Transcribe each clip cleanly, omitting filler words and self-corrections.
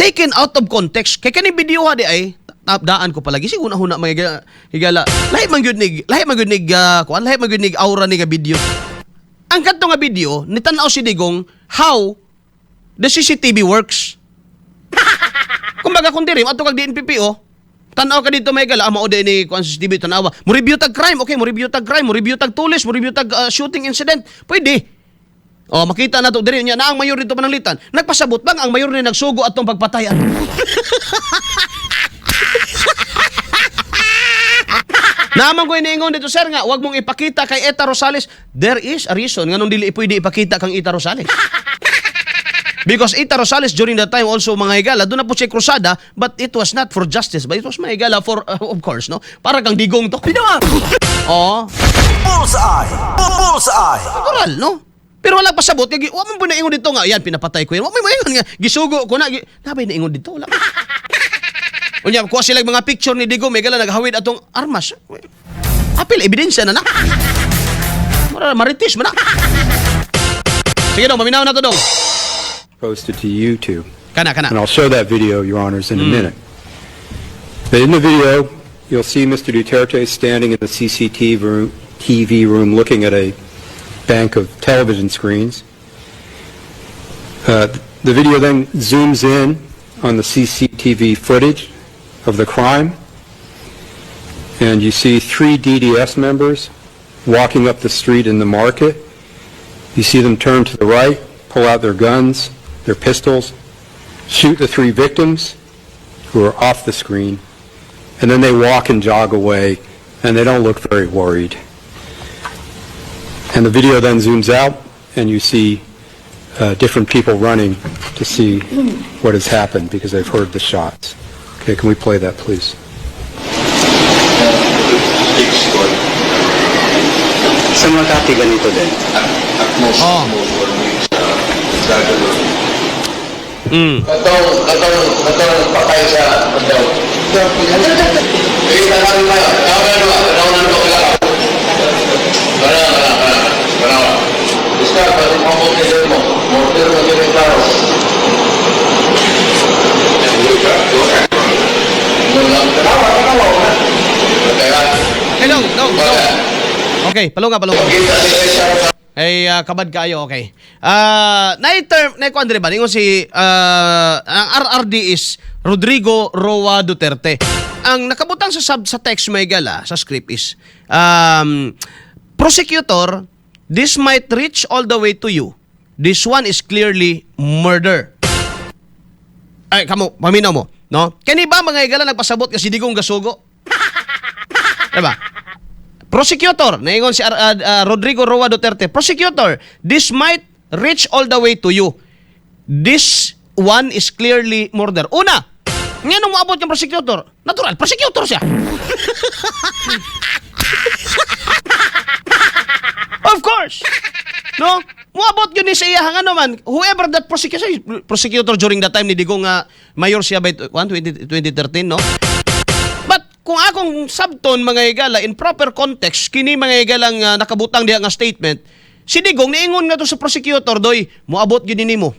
Taken out of context. Kay kani video ha di ay daan ko palagi siguro huna mga higala. Lahi man gyud nig kuan, lahi man gyud nig aura ni nga video. Ang kadto nga video nitan-aw si Digong how the CCTV works. Kumbaga kung diri adto kag DNPP oh, tan-aw ka dito may gala, ah, mao di ni kuan CCTV tan-awa. Mo review tag crime, okay, mo review tag crime, mo review tag tulis, mo review tag shooting incident. Pwede. Oh, makita na to diri nya na ang mayor dito pananglitan. Nagpasabot bang ang mayor ni nagsugo atong pagpatayan? Naman ko iniingon dito, sir, nga wag mong ipakita kay Eta Rosales. There is a reason nganong dili pwede ipakita kang Eta Rosales. Because Eta Rosales during that time also, mga higala, doon na po siya krusada, but it was not for justice, but it was, mga higala, for, of course, no? Para kang Digong to. Oo. Bullseye! Bullseye! Natural, no? Pero wala pa sabot, kay wa man po naingon dito nga, yan, pinapatay ko yan. Wa man moingon nga, gisugo ko na. Nabay naingon dito, wala. Unya, kuha sila mga picture ni Digong, may gala naghawid atong armas. Apil, ebidensya na na. Mura, marites man na. Sige dong, maminaw na to dong. Posted to YouTube. Kana, kana. And I'll show that video, Your Honors, in a minute. But in the video, you'll see Mr. Duterte standing in the CCTV room, TV room looking at a bank of television screens. The video then zooms in on the CCTV footage of the crime, and you see three DDS members walking up the street in the market. You see them turn to the right, pull out their guns, their pistols, shoot the three victims who are off the screen, and then they walk and jog away, and they don't look very worried. And the video then zooms out, and you see different people running to see what has happened because they've heard the shots. Okay, can we play that, please? Sa Makati, ganito din. At most, Oh. most 1 week sa gagawin. Katong patay sa daw. Eh, tanawin mo, tanawin mo, tanawin mo kila. Kana, kana, kana, kana. Basta, pati mo mo mo. Mortar mo kini tao. Tanawa, tanawa na. Kaya, Hey, dong, dong, dong. Okay, palunga, palunga. kita sila sa Ay, kabad kayo, okay. Ah, na term, na ko Andre ba ningon si ang RRD is Rodrigo Roa Duterte. Ang nakabutang sa sub, sa text may gala sa script is prosecutor, this might reach all the way to you. This one is clearly murder. Ay, kamo, paminaw mo, no? Kani ba mga higala nagpasabot nga si Digong gasugo? Diba? Prosecutor, naingon si Rodrigo Roa Duterte, prosecutor, this might reach all the way to you. This one is clearly murder. Una, nga nung moabot yung prosecutor, natural, prosecutor siya. Of course. No? Moabot yun ni sa iya ano man, whoever that prosecutor, prosecutor during that time ni Digong nga mayor siya by 20, 2013, no? But kung akong sabton mga higala in proper context kini mga higalang nakabutang diha nga statement, si Digong niingon nga to sa prosecutor, doy moabot gyud nimo.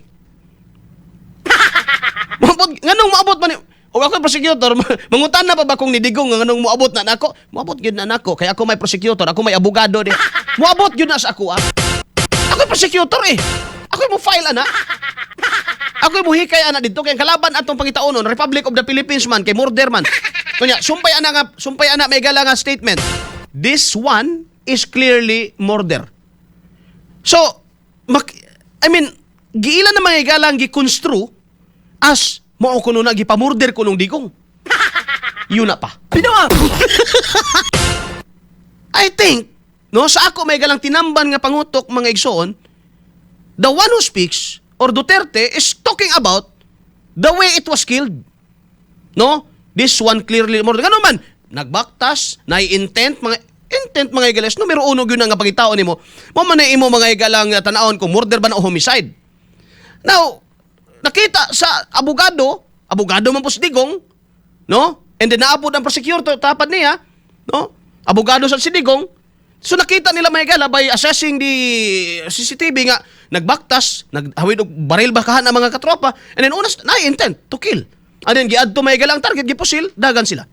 Moabot nganong moabot man o ako prosecutor, mangutan na pa ba kung ni Digong nga nganong moabot na nako? Moabot gyud na nako kay ako may prosecutor, ako may abogado di. Moabot gyud na sa ako ah. Ako prosecutor eh. Ako mo file ana. Ako mo hikay ana dito kay ang kalaban atong pangitaonon Republic of the Philippines man kay murder man. Kunya sumpay ana may gala nga statement. This one is clearly murder. So, I mean, giila na mga igalang gi-construe as mao kuno na gipamurder kunong Digong. Yun na pa. I think, no, sa ako may galang tinamban nga pangutok mga igsoon, the one who speaks or Duterte is talking about the way it was killed. No? This one clearly murder. Ngano man, nagbaktas, na intent mga intent mga igales, numero uno gyud na nga pangitaon nimo. Mo man na imo mga igalang tan-awon kung murder ba na o homicide. Now, nakita sa abogado, abogado man po si Digong, no? And then naabot ang prosecutor tapad niya, no? Abogado sa si Digong. So nakita nila, mga higala, by assessing the CCTV nga nagbaktas, naghawid og baril ba kahan ang mga katropa, and then unas na intent to kill. And then giadto, mga higala, ang target, gipusil, dagan sila.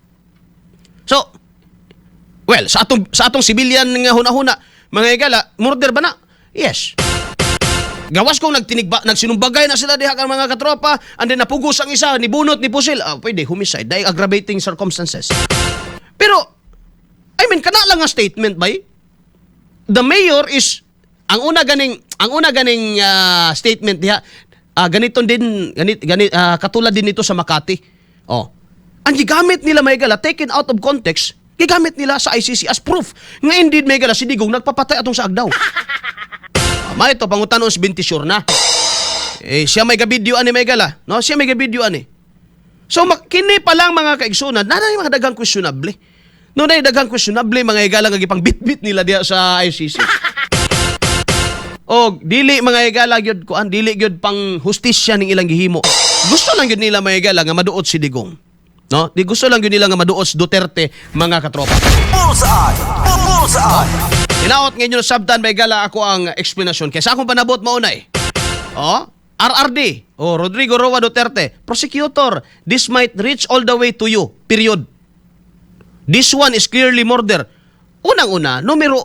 So, well, sa atong civilian nga huna-huna, mga higala, murder ba na? Yes. Gawas kung nagtinigba, nagsinumbagay na sila diha kang mga katropa, and then napugos ang isa, nibunot ni pusil, ah, pwede, homicide, dahil aggravating circumstances. Pero, I mean, kana lang nga statement bay, the mayor is, ang una ganing statement diha, ganito din ganit, ganit katulad din nito sa Makati. Oh. Ang gigamit nila, mga higala, taken out of context, gigamit nila sa ICC as proof nga indeed, mga higala, si Digong nagpapatay atong sa Agdao. May ito pangutanon si Bentisure na. Eh, siya may gabidyo ani, mga higala, no? Siya may gabidyo ani. So kini pa lang, mga kaigsunan, naa mga daghang questionable. No, na daghang questionable, mga higala, nga gipang bitbit nila diha sa ICC. Og dili, mga higala, gyud kuan, dili gyud pang hustisya ning ilang gihimo. Gusto lang gyud nila, mga higala, nga maduot si Digong. No? Di gusto lang gyud nila nga maduot si Duterte, mga katropa. Bullseye! Bullseye! Hinaot ngayon sabtan, mga higala, ako ang explanation kay sa akong panabot maunay. Oh, RRD, oh, Rodrigo Roa Duterte, prosecutor, this might reach all the way to you. Period. This one is clearly murder. Unang-una, numero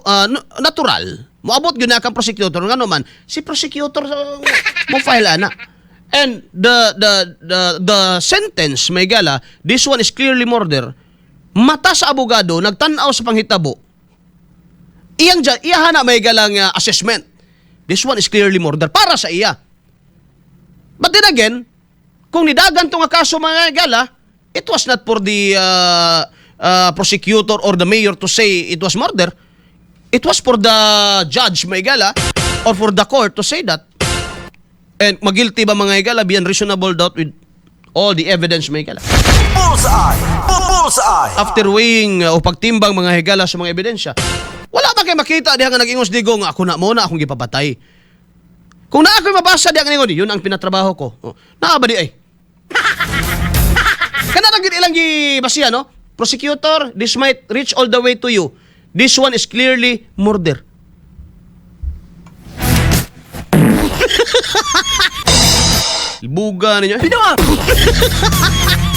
natural. Moabot gyud na kang prosecutor ngano man si prosecutor mo file ana. And the sentence, mga higala, "This one is clearly murder." Mata sa abogado nagtan-aw sa panghitabo. Iyang iya na, mga higala, nga assessment. This one is clearly murder para sa iya. But then again, kung nidagan to nga kaso, mga higala, it was not for the prosecutor or the mayor to say it was murder. It was for the judge, mga higala, or for the court to say that. And magilty ba, mga higala, beyond reasonable doubt with all the evidence, mga higala? Bullseye! Bullseye! After weighing o pagtimbang, mga higala, sa mga ebidensya, wala ba kay makita diha nga nag-ingos Digong nga ako na mo na akong gipapatay? Kung naa ako'y mabasa diha nga ningon, yun ang pinatrabaho ko. Oh, naa ba di ay? Kana ra gyud ilang gibasihan, no? "Prosecutor, this might reach all the way to you. This one is clearly murder." Buga ninyo.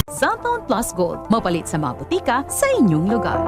Xanthone Plus Gold, mapalit sa mga butika sa inyong lugar.